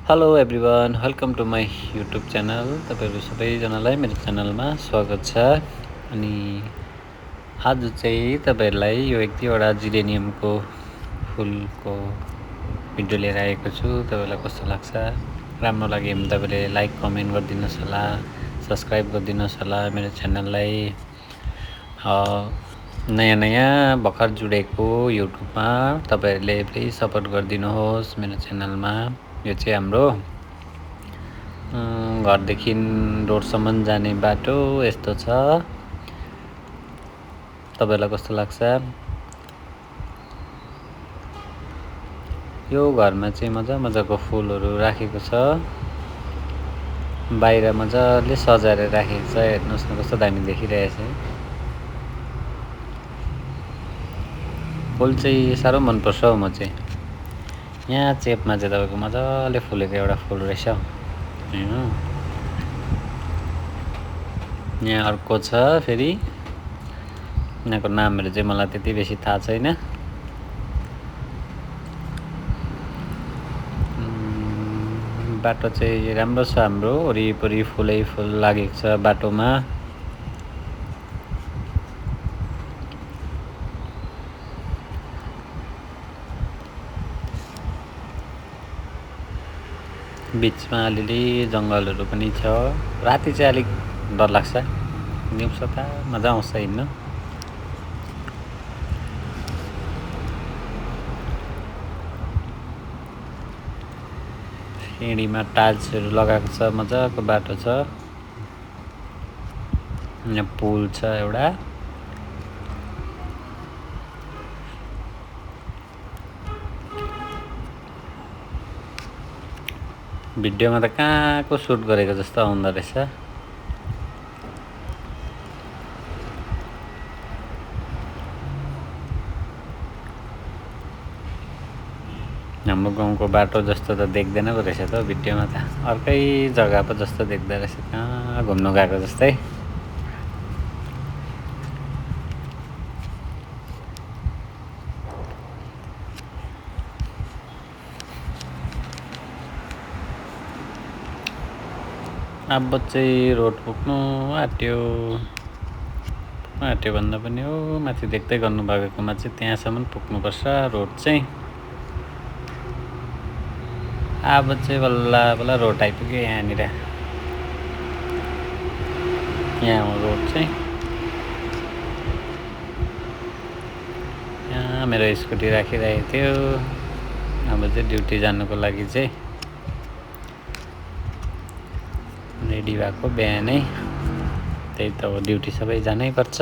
Hello everyone, welcome to my YouTube channel. तपाईँहरू सबैजनालाई मेरो च्यानलमा स्वागत छ। अनि आज चाहिँ तपाईँहरूलाई यो एक दुईवटा जिरेनियमको फुलको भिडियो लिएर आएको छु। तपाईँलाई कस्तो लाग्छ? राम्रो लाग्यो भने तपाईँले लाइक कमेन्ट गरिदिनुहोस् होला, सब्सक्राइब गरिदिनुहोस् होला मेरो च्यानललाई। नयाँ भर्खर जुडेको युट्युबमा तपाईँहरूले प्लिज सपोर्ट गरिदिनुहोस् मेरो च्यानलमा। यो चाहिँ हाम्रो घरदेखि रोडसम्म जाने बाटो यस्तो छ। तपाईँलाई कस्तो लाग्छ? यो घरमा चाहिँ मजाको फुलहरू राखेको छ। बाहिर मजाले सजाएर राखेको छ। हेर्नुहोस् न कस्तो दामी देखिरहेछ। फुल चाहिँ साह्रो मनपर्छ हौ म चाहिँ। यहाँ चेपमा चाहिँ तपाईँको मजाले फुलेको एउटा फुल रहेछ। यहाँ अर्को छ फेरि। यिनीहरूको नामहरू चाहिँ मलाई त्यति बेसी थाहा छैन। बाटो चाहिँ राम्रो छ हाम्रो, वरिपरि फुलै फुल लागेको छ बाटोमा। बिचमा अलिअलि जङ्गलहरू पनि छ। राति चाहिँ अलिक डर लाग्छ, दिउँसो त मजा आउँछ हिँड्न। सिँढीमा टाइल्सहरू लगाएको छ, मजाको बाटो छ। यहाँ पुल छ एउटा। भिडियोमा त कहाँको सुट गरेको जस्तो आउँदो रहेछ। हाम्रो गाउँको बाटो जस्तो त देख्दैन पो रहेछ त भिडियोमा त। अर्कै जग्गा पो जस्तो देख्दो रहेछ, कहाँ घुम्नु गएको जस्तै। अब चाहिँ रोड पुग्नु आँट्यो भन्दा पनि हो माथि देख्दै गर्नुभएकोमा चाहिँ त्यहाँसम्म पुग्नुपर्छ रोड चाहिँ। अब चाहिँ बल्ल रोड आइपुग्यो यहाँनिर। यहाँ हो रोड चाहिँ। यहाँ मेरो स्कुटी राखिरहेको थियो। अब चाहिँ ड्युटी जानुको लागि चाहिँ रेडी भएको बिहानै। त्यही त हो, ड्युटी सबै जानैपर्छ।